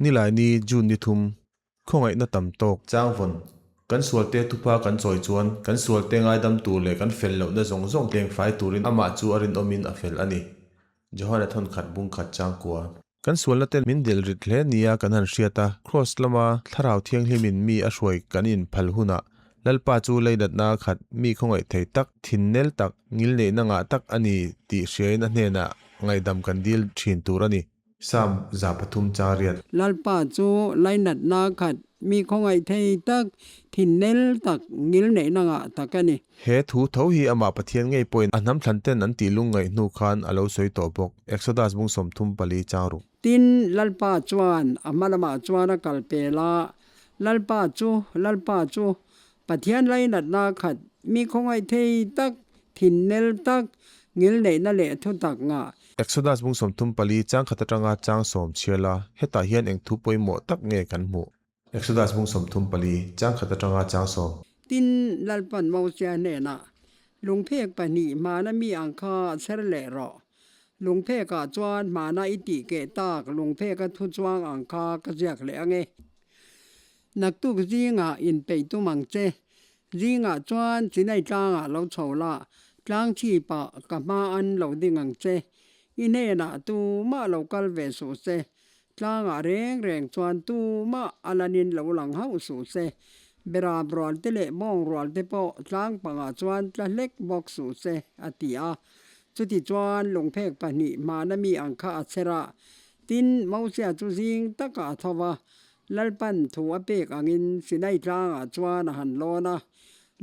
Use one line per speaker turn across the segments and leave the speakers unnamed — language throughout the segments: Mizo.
Nilaini June ni thum, khawngaihna tam tawk. Changvawn, Kan sualte thupa kan chawi chuan kan sualte ngaidam tur leh kan fel lohna zawng zawng tlengfai turin amah chu a rinawmin a fel a ni. Johana thawnkhat bung khat changkua. Kan sualna te min delh rit hle nia kan han hriat a, Kraws lama Thlarau Thianghlimin mi a hruai kan inphal hunah Lalpa chu leinatna khat mi khawngaih thei tak, thinnel tak, ngilneihna ngah tak a ni tih hriain a hnenah ngaihdam kan dil thin tur a ni. Sam 300 chariat.
Lalpa chu lainatna khat mi khawngaih thei tak, thinnel tak, ngilneihna ngah tak a ni.
He thu tho hi amah Pathian ngei pawhin a hnam thlan ten an tih lungngaih hnu khan a lo sawi tawh bawk, Exodus bung 34 chang ruk.
Tin, Lalpa chuan a hma lamah chuan a kal pel a, Lalpa chu, Lalpa chu, Pathian lainatna khat mi khawngaih thei tak, thinnel tak, ngilneihna leh thu tak ngah.
Exodus bung 34 chang khat atanga chang sawm chhiar la, hetah hian eng thu pawimawh tak nge kan hmuh? Exodus bung 34 chang khat atanga chang sawm.
Tin, Lalpan Mosia hnenah, Lungphek pahnih hmana mi ang kha chher leh rawh. Lungphekah chuan hmana i tih keh tak lungpheka thu chuang ang kha ka ziak leh ange. Naktuk zingah inpeih tum ang che. Zingah chuan Chinai tlangah lo chho la, tlang chhipah ka hma an lo ding ang che. I hnenah tumah lo kal ve suh se. Tlangah reng reng chuan tumah a lanin lo lang hauh suh se. Berap rual te leh bawng rual te pawh tlang pangah chuan tla hlek bawk suh se, a ti a. Chutichuan lungphek pahnih hmana mi ang kha a chher a. Tin, Mosia chu zing takah a tho va, Lalpan thu a pek angin Sinai tlangah chuan a han lawn a,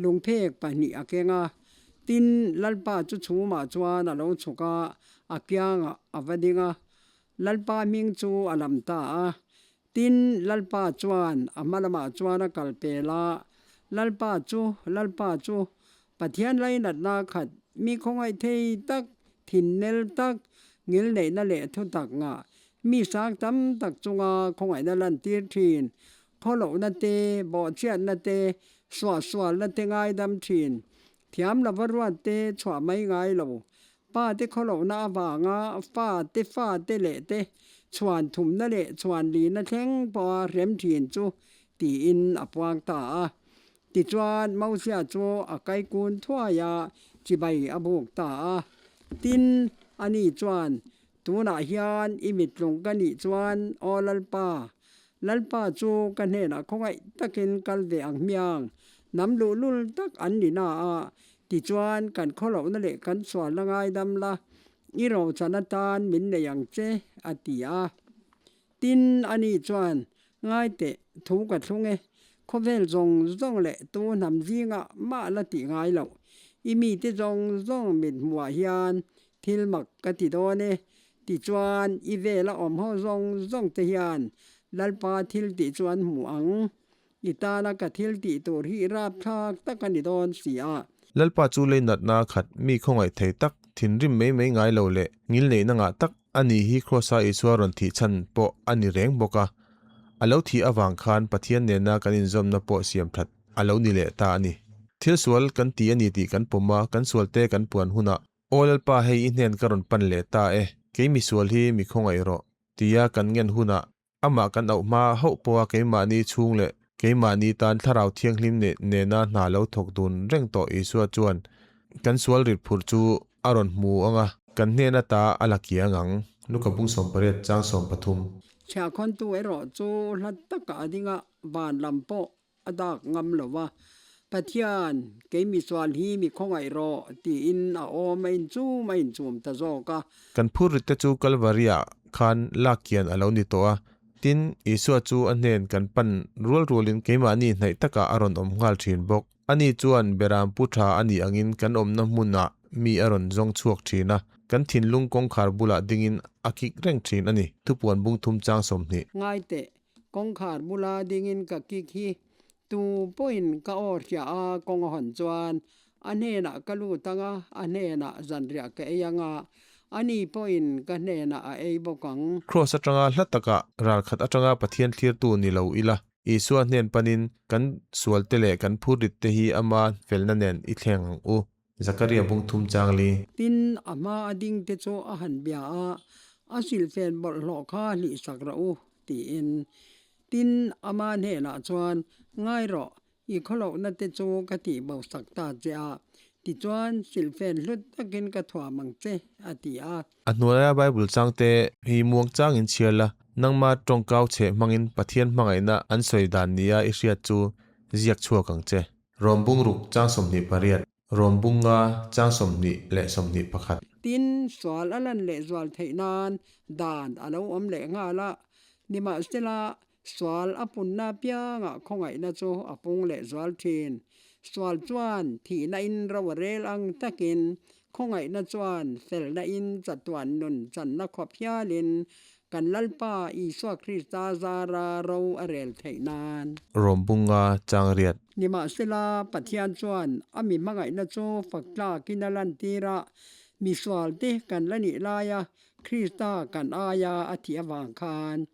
lungphek pahnih a keng a. Tin, Lalpa chu chhumah chuan a lo chhuk a, a kiangah a va ding a. Lalpa hming chu a lam ta a. Tin, Lalpa chuan a hma lamah chuan a kal pel a, Lalpa chu, Lalpa chu, Pathian lainatna khat, mi khawngaih thei tak, thinnel tak, ngilneihna leh thutak ngah, mi sang tam tak chunga khawngaihna lantir thin, khawlohna te, bawhchhiatna te, suahsualna te ngaidam thin, thiam lova ruat te chhuah mai ngai lo, pa te khawlohna avanga fa te fa te leh te chhuan thumna leh chhuan lina thleng pawha hrem thin chu tiin a puang ta a. Tichuan, Mosia chu a kaikun thuai a, chibai a buk ta a. Tin, ani chuan, Tunah hian i mittlung ka nih chuan, Aw Lalpa, Lalpa chu ka hnenah khawngaih takin kal ve ang hmiang, hnam luhlul tak an ni na a, tichuan kan khawlohna leh kan sualna ngaidam la, i rochan atan min nei ang che, a ti a. Tin, ani chuan, Ngai teh, thu ka thlung e, khawvel zawng zawng leh tu hnam zingah mah la tih ngai loh. I mite zawng zawng mit hmuhah hian thil mak ka ti dawn e. Tichuan, i vela awm ho zawng zawng te hian Lalpa thil tih chu an hmu ang. I tana ka thil tih tur hi rapthlak tak a ni dawn si a.
Lalpa chu lei natna khat mi khawngaih thei tak, thinrim mai mai ngai lo leh ngilneihna ngah tak a ni hi Krosa Isua rawn thih chhan pawh a ni reng bawk a. A lo thih avang khan Pathian nena kan inzawmna pawh siam that a lo ni leh ta a ni. Thil sual kan ti a ni tih kan pawm a, kan sualte kan puan hunah, Aw Lalpa hei i hnen ka rawn pan leh ta e, kei misual hi mi khawngaih rawh, tia kan ngen hunah Amah kan auh hma hauh pawha keimahni chhung leh keimahni tan Thlarau Thianghlim nena hna lo thawk dun reng tawh Isua chuan kan sual rit phurh chu a rawn hmu ang a, kan hnen ata a la kiang ang. Luka bung 18 chang 13.
Chhiahkhawntu erawh chu hla takah a ding a, van lam pawh a dak ngam lo va, Pathian, kei misual hi mi khawngaih rawh, tiin a awm a inchum a inchum ta zawk a.
Kan phur rit te chu Kalvari-ah khan lak kian a lo ni tawh a, tin, Isua chu a hnen kan pan rual rualin keimahni hnaih takah a rawn awm nghal thin bawk. Ani chuan Beram pu tha a nih angin kan awmna hmunah mi a rawn zawng chhuak thin a, kan thinlung kawngkhar bulah dingin a kik reng thin a ni. Thupuan bung thum chang 20.
Ngai teh, Kawngkhar bula dingin ka kik hi tu pawhin ka aw hria a, kawng a hawn chuan a hnenah ka lut ang a, a hnenah zanriah ka ei ang a, ani pawhin ka hnenah a ei bawk ang.
Kraws atanga hla takah ralkhat atanga Pathian thlirtu ni lo ila, Isua hnen panin kan sualte leh kan phurrit te hi ama felna nen i thleng ang u. Zakaria bung thum chang li.
Tin, a hma a ding te chu a han bia a, a silfen bawlhhlawh kha hlihsak rawh u. tiin. Tin, ama hnenah chuan, Ngai rawh, i khawlohna te chu ka tih bo sak ta che a, tichuan silhfen hlut takin ka thuam ang che, a ti a.
A hnuaia Bible changte hi muang changin chhiar la, nangma tawngkau chheh hmangin Pathian hmangaihna an sawi dan nia i hriat chu ziak chhuak ang che. Rawm bungruk chang 28, Rawm bunga chang 21.
Tin, sual a lan leh zual theih nan dan a lo awm leh nghal a, nimahsela sual a punna piangah khawngaihna chu a pung leh zual thin. Sual chuan thihna in ro a rel ang takin khawngaihna chuan felna in chatuan nun channa khawp hialin kan Lalpa Isua Krista zara ro a rel theih nan.
Rawm bunga chang riat.
Nimahsela, Pathian chuan a mi hmangaihna chu fak tlakin a lantir a, misualte kan la nih laia Krista kan aia a thih avang khan.